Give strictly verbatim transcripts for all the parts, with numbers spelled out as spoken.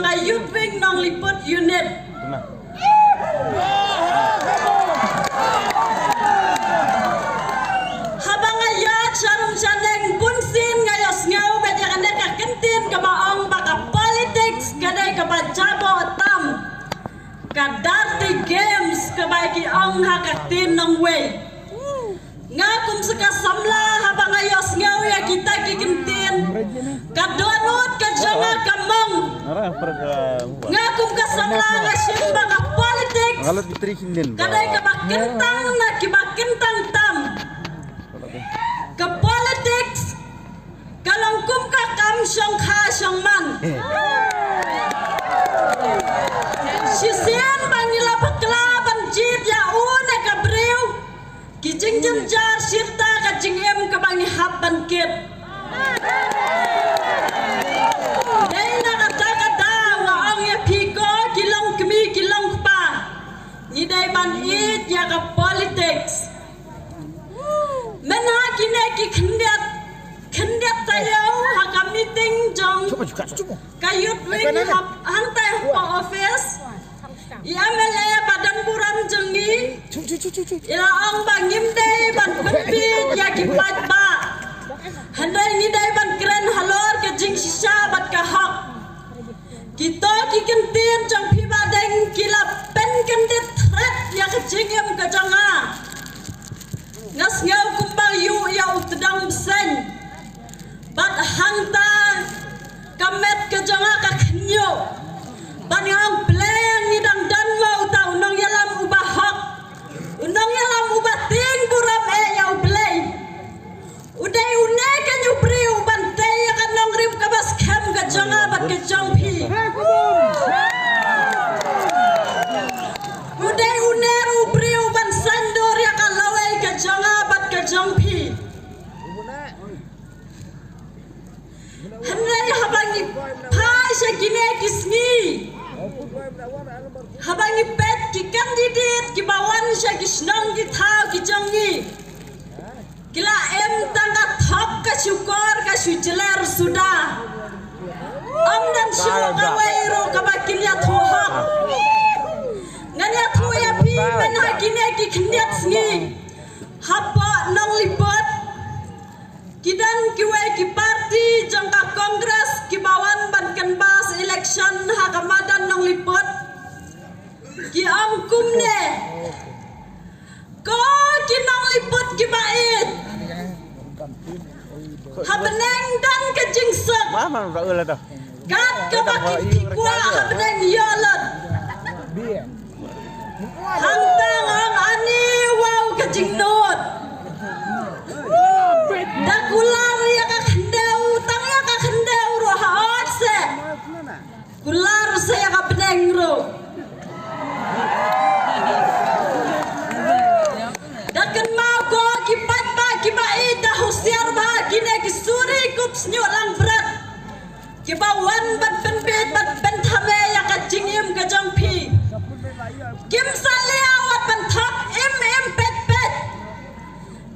Ka Youth Wing Nongliput Unit. Haba nga ïaid sha rung sha neng bunsien nga ïohsngew bad ïa kane ka kyntien kaba ong ba ka politics ka dei kaba jaboh tam. Ka dirty games kaba ki ong ha ka ktien nongwei. Nga kum sa ka samla haba nga ïohsngew ïa kita ki kyntien, ka dohnud ka jong nga ka mong. Nga kum ka samla nga shim ba ka politics ka dei kaba kyntang na kiba kyntang tam. Ka politics ka long kum ka kam shongkha shongman. Shisien ba ngi la bakla ban jied ïa u ne ka briew, ki jingjynjar shirta ka jingim kaba ngi hap ban kit. Dei na kata ka daw nga ong ïa phi ko ki long kmie ki long kpa, ngi dei ban ïeit ïa ka politics. Mynha kine ki khyndiat, khyndiat taïew ha ka meeting jong ka Youth Wing hap, hangtai hapoh office, i M L A ba don burom jong ngi i la ong ba ngim dei ban pynbiej ïa ki paidbah, hynrei ngi dei ban kren halor ka jingshisha bad ka hok. Kito ki kyntien jong phi ba dang ki la pynkyndit thret ïa ka jingim ka jong nga. Nga sngew kumba ïuh ïa u tdong bseiñ. Bad hangta ka met ka jong nga ka khynñiuh. Bad nga ong, Blei, ngi dang don mo uta u nongïalam uba hok, u nongïalam uba tieng burom eh ïa U Blei. U dei une keiñ u briew uban tei ïa ka nongrim kaba skhem ka jong nga bad ka jong phi. U dei une ruh u briew uban saiñdur ïa ka lawei ka jong nga bad ka jong phi. Hynrei haba ngi phai sha kine ki sngi, haba ngi peit ki candidate kiba wan sha ki shnong ki thaw ki jong ngi, ki la im tang ka thok ka shukor ka shu jler suda. Ym don shuh kawei ruh kaba kin ïathuh hok. Ngan ïathuh ïa phi mynha kine ki khyndiat sngi, hapoh Nongliput ki don kiwei ki party jong ka Congress kiba wan ban canvass election ha ka madan Nongliput. Ki ong kumne, ko ki Nongliput kiba ïeit, ha bneng don ka jingsuk. Kat kaba ki, ki kwah ha bneng ïoh lut. Hangta nga ong ani, wow, ka jingnud. Da kular ïa ka khyndew, tang ïa ka khyndew ruh ha ot se. Kular se ïa ka bneng ruh. Da kynmaw ko ki paidbah kiba ïeit, da husiar bha kine ki suri kup sniewlang bret kiba wan ban pynbeit ban pynthame ïa ka jingim ka jong phi. Kim sa liaw wat ban thok im im peit peit.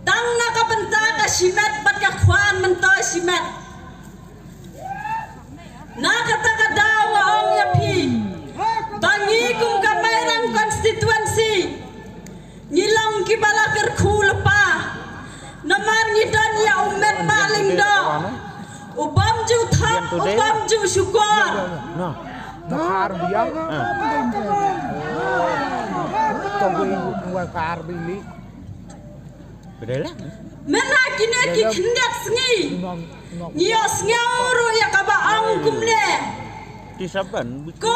Tang na ka bynta ka shimet bad ka khwan myntoi shimet. Na kata ka daw nga ong ïa phi ba ngi kum ka Mairang constituency ngi long kiba la kyrkhu lypa. Namar ngi don ïa u Metbah Lyngdoh, u bym ju thok, u bym ju shukor. Mynha kine ki khyndiat sngi ngi ïohsngew ruh ïa kaba ong kumne. Ko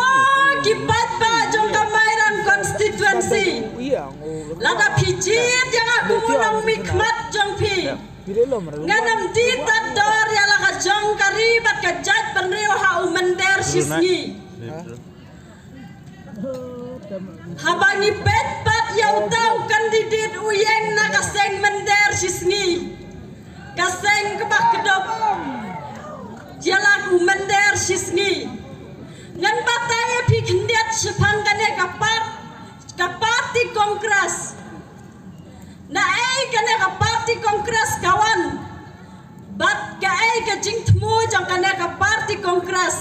ki paidbah jong ka Mairang constituency, lada phi jied ïa nga kum u nongmihkhmat jong phi, ngan ym die tad dor ïa la ka jong ka ri bad ka jaitbynriew ha u mynder shisngi. Haba ngi peit pat ïa uta u candidate u ïeng na ka seng mynder shisngi, ka seng kaba kdup ïa la u mynder shisngi. Ngan batai ïa phi khyndiat shaphang kane ka part, ka party Congress. Naei kane ka party Congress ka wan, bad kaei ka jingthmu jong kane ka party Congress.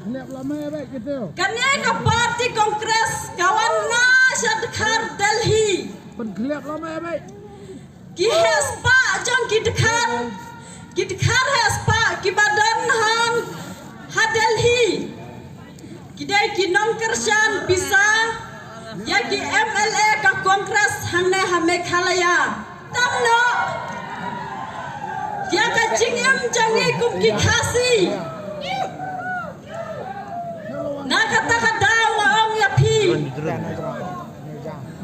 Kane ka party Congress ka wan na sha Dkhar Delhi. Ki heh spah jong ki Dkhar, ki Dkhar heh spah kiba don hang ha Delhi, ki dei ki nongkyrshan pisa ïa ki M L A ka Congress hangne ha Meghalaya. Tam noh ïa ka jingim jong ngi kum ki Khasi. Na kata ka daw nga ong ïa phi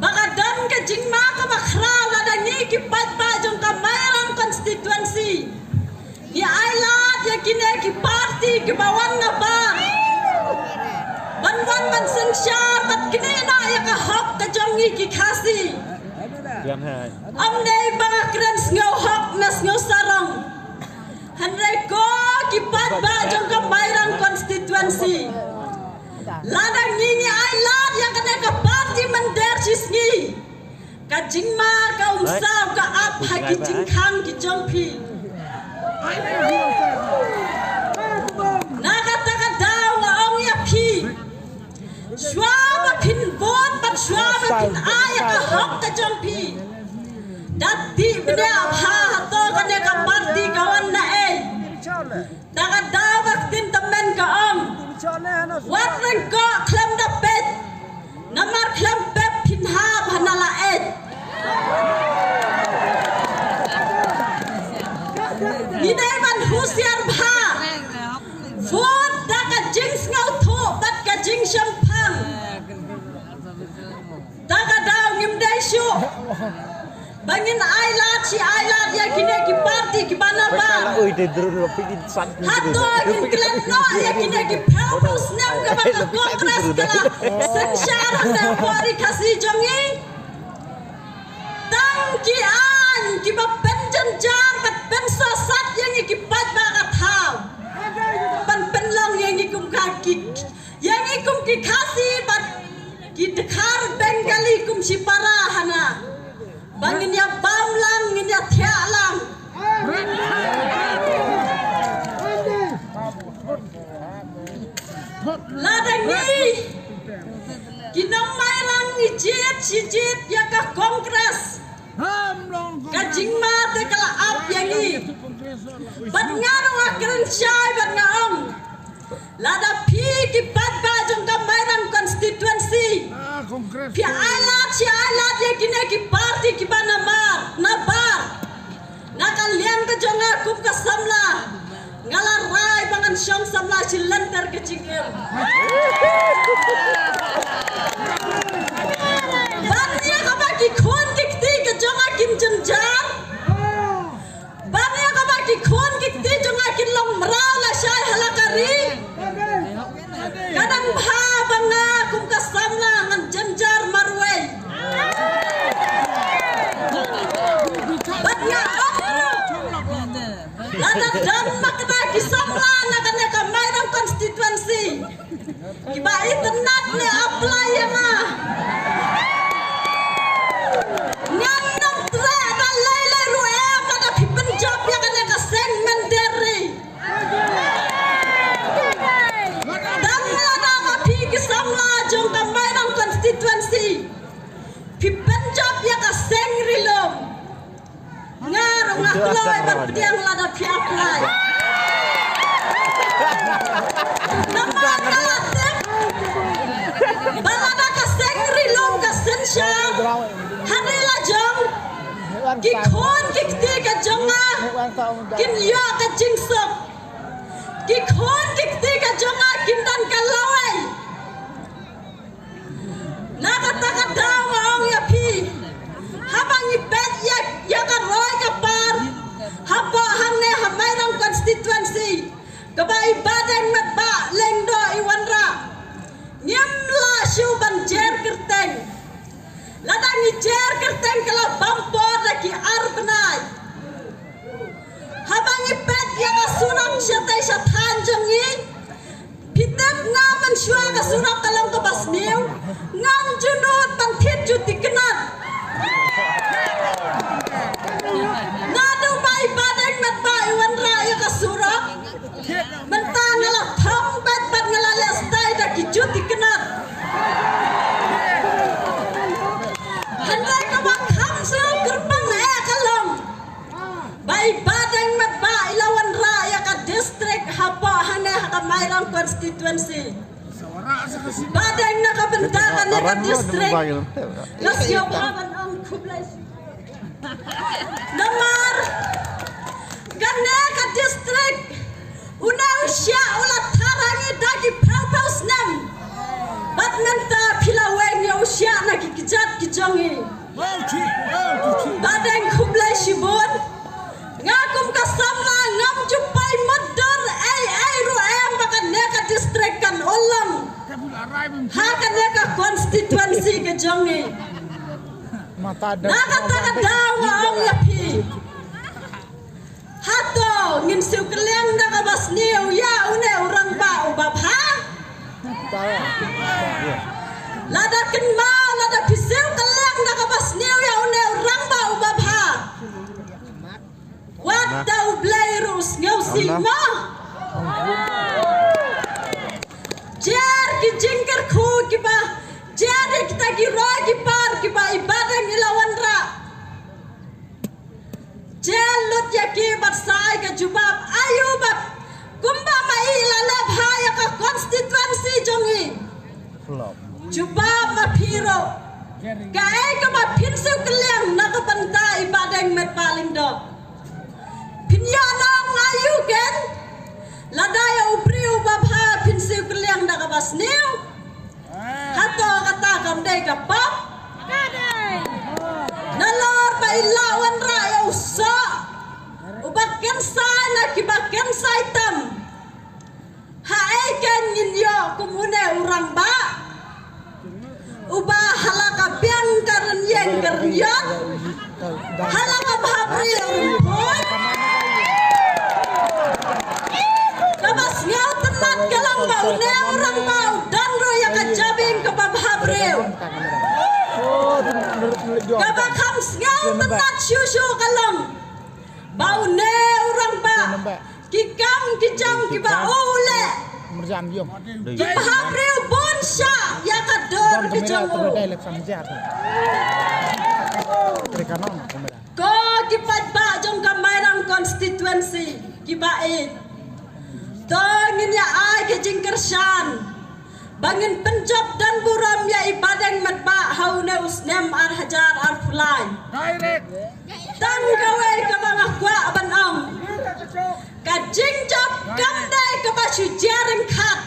ba ka don ka jingma kaba khraw lada ngi ki paidbah jong ka Mairang constituency ngi ailad ïa kine ki party kiba wan na bar ban wan ban synshar bad knieh noh ïa ka hok ka jong ngi ki Khasi. Ym dei ba nga kren sngew hok ne sngew sarong. Hynrei ko ki paidbah jong ka Mairang constituency, lada ngi ngi ailad ïa kane ka party mynder shisngi, ka jingma ka umsaw ka ap ha ki jingkhang ki jong phi. Na kata ka daw nga ong ïa phi, shuwa ba phin vote bad shuwa ba phin ai ïa ka hok ka jong phi, da tip bniah bha hato kane ka party ka wan na ei. Da ka daw ka ktien tymmen ka ong, wat ryngkoh khlem da peit, namar khlem pep phin hap ha na la eit. Ngi dei ban husiar bha. Vote da ka jingsngewthuh bad ka jingshemphang. Da ka daw ngim dei shuh ba ngin ailad shi ailad ïa kine ki party kiba na bar. Hato ngin klet noh ïa kine ki phew phew snem kaba ka Congress ka la synshar ha ka ri Khasi jong ngi? Tang ki aiñ kiba pynjynjar bad pynsosat ïa ngi ki paidbah ka thaw, ban pynlong ïa ngi kum ka ki, ïa ngi kum ki Khasi bad ki Dkhar Bengali kum shipara hana, ba ngin ïa bam lang, ngin ïa thiah lang. Lada ngi ki nong Mairang ngi jied shi jied ïa ka Congress, ka jingma te ka la ap ïa ngi. Bad nga ruh nga kren shai bad nga ong, lada phi ki paidbah jong ka Mairang constituency phi ailad shi ailad ïa kine ki party kiba na bar, na bar, na ka liang ka jong nga kum ka samla, nga la rai ba ngan shong samla shi lynter ka jingim. Ban ïa kaba ki khun ki kti ka jong nga kin jynjar, ban ïa kaba ki khun ki kti jong nga kin long mraw lashai ha la ka ri. Ka dang bha ba nga kum ka samla ngan jynjar marwei. Bad nga ong ruh, lada don ma kata ki samla na kane ka Mairang constituency kiba itynnad ne apply ïa nga, ngan nym treh da lei lei ruh em lada phi pynjop ïa kane ka seng mynder ri. Tang lada ma phi ki samla jong ka Mairang constituency phi pynjop ïa ka seng Ri Lum, nga ruh nga kloi ban pdiang lada phi apply. Namar nga la tip ba lada ka seng Ri Lum ka synshar ha ri la jong, ki khun ki kti ka jong nga kin ïoh ka jingsuk. Ki khun ki kti ka jong nga kin don ka lawei. Na kata ka daw nga ong ïa phi, haba ngi peit ïa, ïa ka roi ka par hapoh hangne ha Mairang constituency, kaba i Bah Deng Metbah Lyngdoh i wanrah, ngim lah shuh ban jer kyrteng. Lada ngi jer kyrteng ka la bam por da ki ar bnai. Haba ngi peit ïa ka surok shatei shathaiñ jong ngi, phi tip nga mynshuwa ka surok ka long kaba sniew, ngam ju nud ban thied ju thikna. Naduh ba i Bah Deng Metbah i wanrah ïa ka surok, mynta nga la thong beit bad nga la constituency. Ba dang na ka bynta kane ka district. Nga sngewbha ban ong khublei shibun. Namar kane ka district, une u shiah u la thar ha ngi da ki phew phew snem. Bad mynta phi la weng ïa u shiah na ki kjat ki jong ngi. Ba dang khublei shibun. Nga kum ka samla ngam ju poi mutdur ei ei ruh em ba kane ka district kan long ha kane ka constituency ka jong ngi. Na kata ka daw nga ong ïa phi. Hato ngin siew kylliang da kaba sniew ïa une u rangbah uba bha? Lada kynmaw, lada phi siew kylliang da kaba sniew ïa une u rangbah uba bha, wat da U Blei ruh u sngewsih mo. Jer ki jingkyrkhu kiba, jer kita ki roi ki par kiba i Bah Deng i la wanrah. Jer lut ïa ki bad sa ai ka jubab aïu bad kumba ma i la leh bha ïa ka constituency jong i. Jubab ma phi ruh. Kaei kaba phin siew kylliang na ka bynta i Bah Deng Metbah Lyngdoh? Phin ïa nang aïu ken? Lada ïa u briew uba bha phin siew kylliang da kaba sniew. Hato kata kam dei ka pop? Nalor ba i la wanrah ïa u soh uba kynsai na kiba kynsai tam. Ha ei ken ngin ïoh kum une u rangbah uba ha la ka biang ka rynïeng ka rynïot, ha la ka bhabriew rymphuid. Kaba sngewtynnat ka long ba une u rangbah u don ruh ïa ka jabieng kaba bhabriew. Kaba kham sngewtynnat shuh shuh ka long ba une u rangbah ki kam ki jam kiba u leh ki bhabriew bun shah ïa ka dur ki jong u. Ko ki paidbah jong ka Mairang constituency kiba ïeit, to ngin ïa ai ka jingkyrshan ba ngin pynjop don burom ïa i Bah Deng Metbah ha une u snem ar hajar arphew lai. Tang kawei kaba nga kwah ban ong, ka jingjop kam dei kaba shu jia ryngkhat.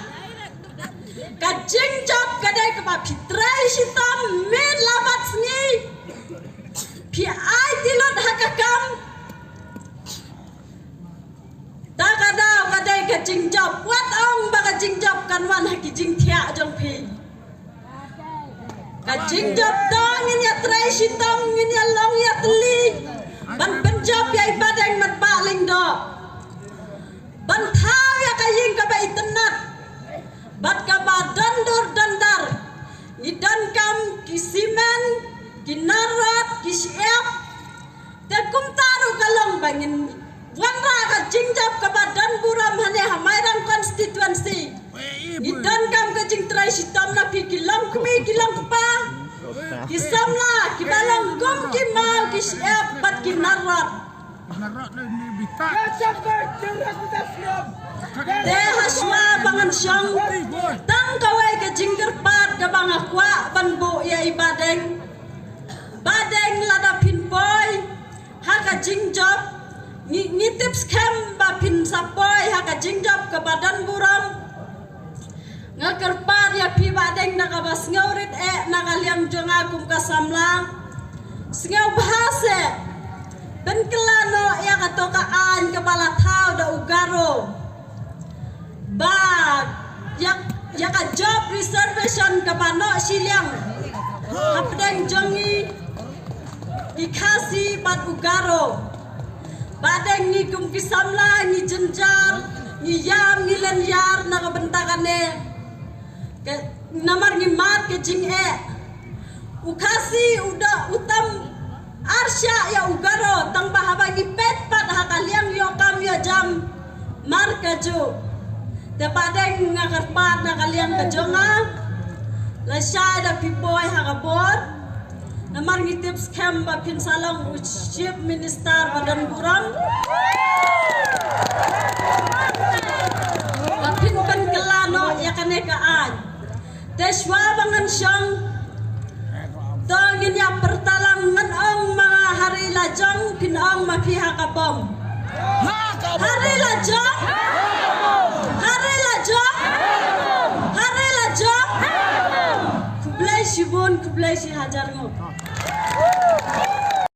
Ka jingjop ka dei kaba phi trei shitom miet la bad sngi, phi aiti lut ha ka kam. Ta ka daw ka dei ka jingjop, wat ong ba ka jingjop kan wan ha ki jingthiah jong phi. Ka jingjop to ngin ïa trei shitom, ngin ïa long ïa tylli ban pynjop ïa i Bah Deng Metbah Lyngdoh, ban thaw ïa ka ïing kaba itynnat bad kaba don dur don dar. Ngi donkam ki simen, ki nar rot, ki shyiap. Te kumta ruh ka long ba ngin wanrah ka jingjop kaba don burom hangne ha Mairang constituency. Ngi donkam ka jingtrei shitom na phi ki longkmie ki longkpa, ki samla kiba long kum ki maw ki shyiap bad ki nar rot. Te hashwa ba ngan shong, tang kawei ka jingkyrpad kaba nga kwah ban buh ïa i Bah Deng. Bah Deng, lada phin poi ha ka jingjop, ngi, ngi tip skhem ba phin sa poi ha ka jingjop kaba don burom. Nga kyrpad ïa phi Bah Deng na kaba sngewrit eh na ka liang jong nga kum ka samla. Sngewbha seh pynkylla noh ïa kato ka aiñ kaba la thaw da u Garo. Ba ïa, ïa ka job reservation kaba noh shiliang hapdeng jong ngi ki Khasi bad u Garo. Bah Deng, ngi kum ki samla ngi jynjar, ngi ïam, ngi lynñiar na ka bynta kane. Ka, namar ngi mad ka jingeh. U Khasi u da u tam arshah ïa u Garo, tang ba haba ngi peit pat ha ka liang ïoh kam ïoh jam mar kajuh. Te Bah Deng, nga kyrpad na ka liang ka jong nga, lashai da phi poi ha ka bor. Namar ngi tip skhem ba phin sa long u Chief Minister ba don burom. Ba phin pynkylla Shuwa ba ngan shong, to ngin ïa pyrta lang, ngan ong ma nga ha ri la jong, phin ong ma phi ha ka bom. Ha ri la jong, ha ri la jong, ha ri la jong. Khublei shibun, khublei shi hajar nguh.